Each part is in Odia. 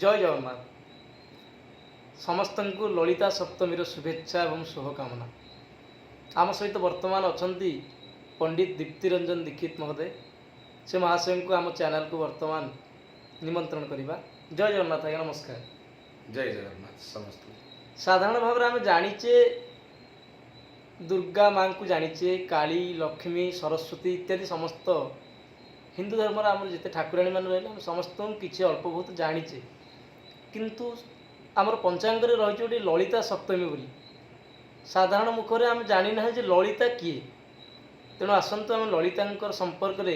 ଜୟ ଜଗନ୍ନାଥ। ସମସ୍ତଙ୍କୁ ଲଳିତା ସପ୍ତମୀର ଶୁଭେଚ୍ଛା ଏବଂ ଶୁଭକାମନା। ଆମ ସହିତ ବର୍ତ୍ତମାନ ଅଛନ୍ତି ପଣ୍ଡିତ ଦୀପ୍ତିରଞ୍ଜନ ଦୀକ୍ଷିତ ମହୋଦୟ। ସେ ମହାଶୟଙ୍କୁ ଆମ ଚ୍ୟାନେଲକୁ ବର୍ତ୍ତମାନ ନିମନ୍ତ୍ରଣ କରିବା। ଜୟ ଜଗନ୍ନାଥ ଆଜ୍ଞା, ନମସ୍କାର। ଜୟ ଜଗନ୍ନାଥ ସମସ୍ତଙ୍କୁ। ସାଧାରଣ ଭାବରେ ଆମେ ଜାଣିଛେ, ଦୁର୍ଗା ମାଙ୍କୁ ଜାଣିଛେ, କାଳୀ, ଲକ୍ଷ୍ମୀ, ସରସ୍ୱତୀ ଇତ୍ୟାଦି ସମସ୍ତ ହିନ୍ଦୁ ଧର୍ମର ଆମର ଯେତେ ଠାକୁରାଣୀ ମାନେ ରହିଲେ, ଆମେ ସମସ୍ତଙ୍କୁ କିଛି ଅଳ୍ପ ବହୁତ ଜାଣିଛେ। କିନ୍ତୁ ଆମର ପଞ୍ଚାଙ୍ଗରେ ରହିଛି ଗୋଟେ ଲଳିତା ସପ୍ତମୀ ବୋଲି। ସାଧାରଣ ମୁଖରେ ଆମେ ଜାଣିନାହେଁ ଯେ ଲଳିତା କିଏ। ତେଣୁ ଆସନ୍ତୁ, ଆମେ ଲଳିତାଙ୍କର ସମ୍ପର୍କରେ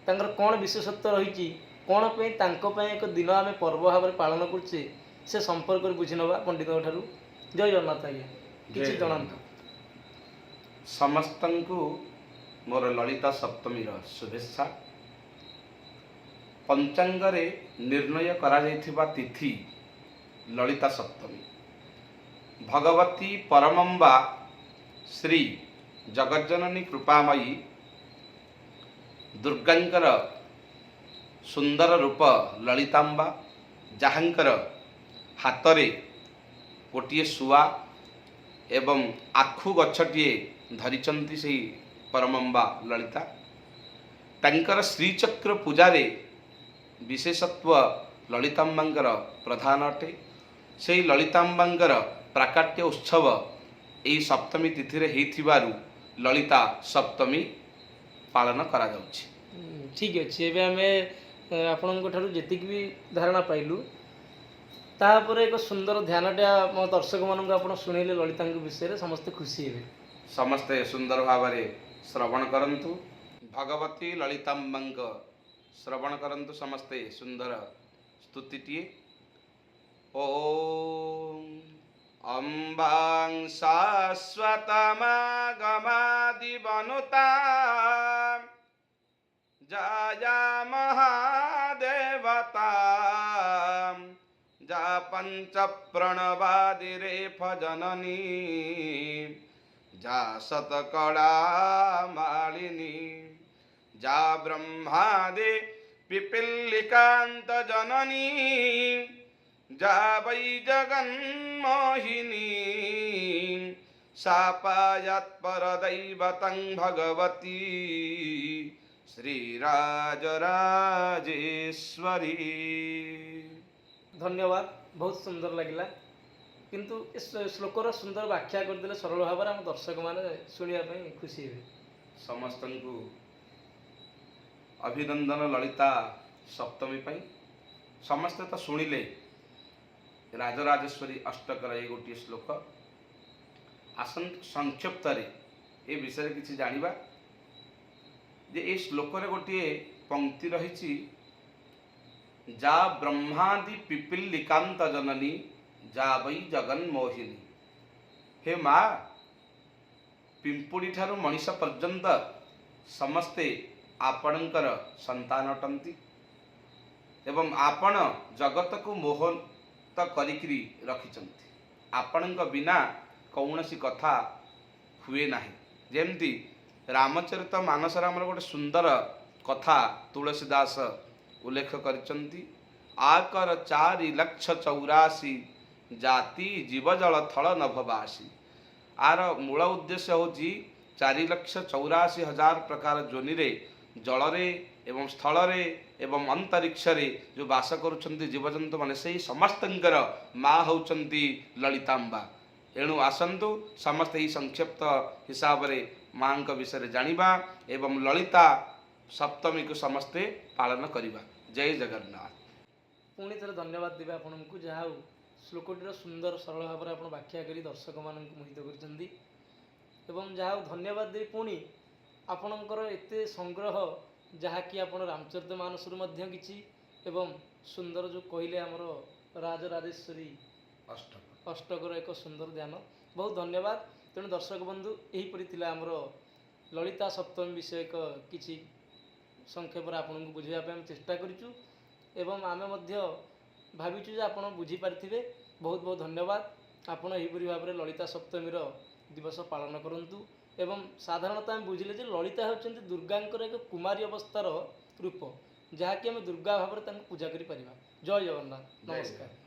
ତାଙ୍କର କ'ଣ ବିଶେଷତ୍ୱ ରହିଛି, କ'ଣ ପାଇଁ ତାଙ୍କ ପାଇଁ ଏକ ଦିନ ଆମେ ପର୍ବ ଭାବରେ ପାଳନ କରୁଛେ, ସେ ସମ୍ପର୍କରେ ବୁଝି ନେବା ପଣ୍ଡିତଙ୍କ ଠାରୁ। ଜୟ ଜଗନ୍ନାଥ ଆଜ୍ଞା, କିଛି ଜୟ ଜଣାନ୍ତୁ। ଜଗନ୍ନାଥ। ସମସ୍ତଙ୍କୁ ମୋର ଲଳିତା ସପ୍ତମୀର ଶୁଭେଚ୍ଛା। ପଞ୍ଚାଙ୍ଗରେ ନିର୍ଣ୍ଣୟ କରାଯାଇଥିବା ତିଥି ଲଳିତା ସପ୍ତମୀ। ଭଗବତୀ ପରମମ୍ବା ଶ୍ରୀ ଜଗଜ୍ଜନନୀ କୃପାମୟୀ ଦୁର୍ଗାଙ୍କର ସୁନ୍ଦର ରୂପ ଲଳିତାମ୍ବା, ଯାହାଙ୍କର ହାତରେ ଗୋଟିଏ ଶୁଆ ଏବଂ ଆଖୁ ଗଛଟିଏ ଧରିଛନ୍ତି, ସେଇ ପରମମ୍ବା ଲଳିତା, ତାଙ୍କର ଶ୍ରୀଚକ୍ର ପୂଜାରେ ବିଶେଷତ୍ୱ ଲଳିତାମ୍ବାଙ୍କର ପ୍ରଧାନ ଅଟେ। ସେଇ ଲଳିତାମ୍ବାଙ୍କର ପ୍ରାକାଟ୍ୟ ଉତ୍ସବ ଏହି ସପ୍ତମୀ ତିଥିରେ ହେଇଥିବାରୁ ଲଳିତା ସପ୍ତମୀ ପାଳନ କରାଯାଉଛି। ଠିକ୍ ଅଛି। ଏବେ ଆମେ ଆପଣଙ୍କ ଠାରୁ ଯେତିକି ବି ଧାରଣା ପାଇଲୁ, ତାପରେ ଏକ ସୁନ୍ଦର ଧ୍ୟାନଟା ଆମ ଦର୍ଶକମାନଙ୍କୁ ଆପଣ ଶୁଣେଇଲେ ଲଳିତାଙ୍କ ବିଷୟରେ ସମସ୍ତେ ଖୁସି ହେବେ। ସମସ୍ତେ ସୁନ୍ଦର ଭାବରେ ଶ୍ରବଣ କରନ୍ତୁ। ଭଗବତୀ ଲଳିତାମ୍ବାଙ୍କ ଶ୍ରବଣ କରନ୍ତୁ ସମସ୍ତେ ସୁନ୍ଦର ସ୍ତୁତିଟିଏ। ଓଁ ଅମ୍ବାଂ ଶାଶ୍ୱତମାଗମାଦିବନୁତା ଯା ମହାଦେବତା, ଯା ପଞ୍ଚପ୍ରଣବାଦିରେଫ ଜନନୀ, ଯା ଶତକଳା ମାଳିନୀ, ଯା ବ୍ରହ୍ମାଦି ପିପିଲିକାନ୍ତ ଜନନୀ, ଯା ବୈ ଜଗନ୍ମୋହିନୀ, ସା ପାୟାତ୍ପରଦୈବତଂ ଭଗବତୀ ଶ୍ରୀରାଜରାଜେଶ୍ୱରୀ। ଧନ୍ୟବାଦ, ବହୁତ ସୁନ୍ଦର ଲାଗିଲା। କିନ୍ତୁ ଏ ଶ୍ଲୋକର ସୁନ୍ଦର ବ୍ୟାଖ୍ୟା କରିଦେଲେ ସରଳ ଭାବରେ ଆମ ଦର୍ଶକମାନେ ଶୁଣିବା ପାଇଁ ଖୁସି ହେବେ। ସମସ୍ତଙ୍କୁ ଅଭିନନ୍ଦନ ଲଳିତା ସପ୍ତମୀ ପାଇଁ। ସମସ୍ତେ ତ ଶୁଣିଲେ ରାଜରାଜେଶ୍ୱରୀ ଅଷ୍ଟକର ଏଇ ଗୋଟିଏ ଶ୍ଲୋକ। ଆସନ୍ତୁ, ସଂକ୍ଷିପ୍ତରେ ଏ ବିଷୟରେ କିଛି ଜାଣିବା ଯେ ଏଇ ଶ୍ଲୋକରେ ଗୋଟିଏ ପଙ୍କ୍ତି ରହିଛି, ଯା ବ୍ରହ୍ମାଦି ପିପିଲିକାନ୍ତ ଜନନୀ, ଯା ବୈ ଜଗନ୍ମୋହିନୀ। ହେ ମା, ପିମ୍ପୁଡ଼ି ଠାରୁ ମଣିଷ ପର୍ଯ୍ୟନ୍ତ ସମସ୍ତେ ଆପଣଙ୍କର ସନ୍ତାନ ଅଟନ୍ତି ଏବଂ ଆପଣ ଜଗତକୁ ମୋହିତ କରିକିରି ରଖିଛନ୍ତି। ଆପଣଙ୍କ ବିନା କୌଣସି କଥା ହୁଏ ନାହିଁ। ଯେମିତି ରାମଚରିତ ମାନସରେ ଆମର ଗୋଟେ ସୁନ୍ଦର କଥା ତୁଳସୀ ଦାସ ଉଲ୍ଲେଖ କରିଛନ୍ତି, ଆକର 4,84,000 ଜାତି ଜୀବଜଳ ଥଳ ନଭବାସୀ। ଆର ମୂଳ ଉଦ୍ଦେଶ୍ୟ ହେଉଛି 4,84,000 ପ୍ରକାର ଯୋନିରେ, ଜଳରେ ଏବଂ ସ୍ଥଳରେ ଏବଂ ଅନ୍ତରୀକ୍ଷରେ ଯେଉଁ ବାସ କରୁଛନ୍ତି ଜୀବଜନ୍ତୁମାନେ, ସେଇ ସମସ୍ତଙ୍କର ମା ହେଉଛନ୍ତି ଲଳିତାମ୍ବା। ଏଣୁ ଆସନ୍ତୁ, ସମସ୍ତେ ଏହି ସଂକ୍ଷିପ୍ତ ହିସାବରେ ମାଙ୍କ ବିଷୟରେ ଜାଣିବା ଏବଂ ଲଳିତା ସପ୍ତମୀକୁ ସମସ୍ତେ ପାଳନ କରିବା। ଜୟ ଜଗନ୍ନାଥ। ପୁଣି ଥରେ ଧନ୍ୟବାଦ ଦେବେ ଆପଣଙ୍କୁ। ଯାହା ହଉ, ଶ୍ଲୋକଟିର ସୁନ୍ଦର ସରଳ ଭାବରେ ଆପଣ ବ୍ୟାଖ୍ୟା କରି ଦର୍ଶକମାନଙ୍କୁ ମୋହିତ କରିଛନ୍ତି। ଏବଂ ଯାହା ହଉ, ଧନ୍ୟବାଦ ଦେଇ ପୁଣି ଆପଣଙ୍କର ଏତେ ସଂଗ୍ରହ, ଯାହାକି ଆପଣ ରାମଚରିତ ମାନସରୁ ମଧ୍ୟ କିଛି ଏବଂ ସୁନ୍ଦର ଯେଉଁ କହିଲେ ଆମର ରାଜରାଜେଶ୍ୱରୀ ଅଷ୍ଟକ। ଅଷ୍ଟକର ଏକ ସୁନ୍ଦର ଧ୍ୟାନ। ବହୁତ ଧନ୍ୟବାଦ। ତେଣୁ ଦର୍ଶକ ବନ୍ଧୁ, ଏହିପରି ଥିଲା ଆମର ଲଳିତା ସପ୍ତମୀ ବିଷୟକ କିଛି ସଂକ୍ଷେପରେ ଆପଣଙ୍କୁ ବୁଝାଇବା ପାଇଁ ଆମେ ଚେଷ୍ଟା କରିଛୁ ଏବଂ ଆମେ ମଧ୍ୟ ଭାବିଛୁ ଯେ ଆପଣ ବୁଝିପାରିଥିବେ। ବହୁତ ବହୁତ ଧନ୍ୟବାଦ। ଆପଣ ଏହିପରି ଭାବରେ ଲଳିତା ସପ୍ତମୀର ଦିବସ ପାଳନ କରନ୍ତୁ। ଏବଂ ସାଧାରଣତଃ ଆମେ ବୁଝିଲେ ଯେ ଲଳିତା ହେଉଛନ୍ତି ଦୁର୍ଗାଙ୍କର ଏକ କୁମାରୀ ଅବସ୍ଥାର ରୂପ। ଯାହାକି ଆମେ ଦୁର୍ଗା ଭାବରେ ତାଙ୍କୁ ପୂଜା କରିପାରିବା। ଜୟ ଜଗନ୍ନାଥ, ନମସ୍କାର।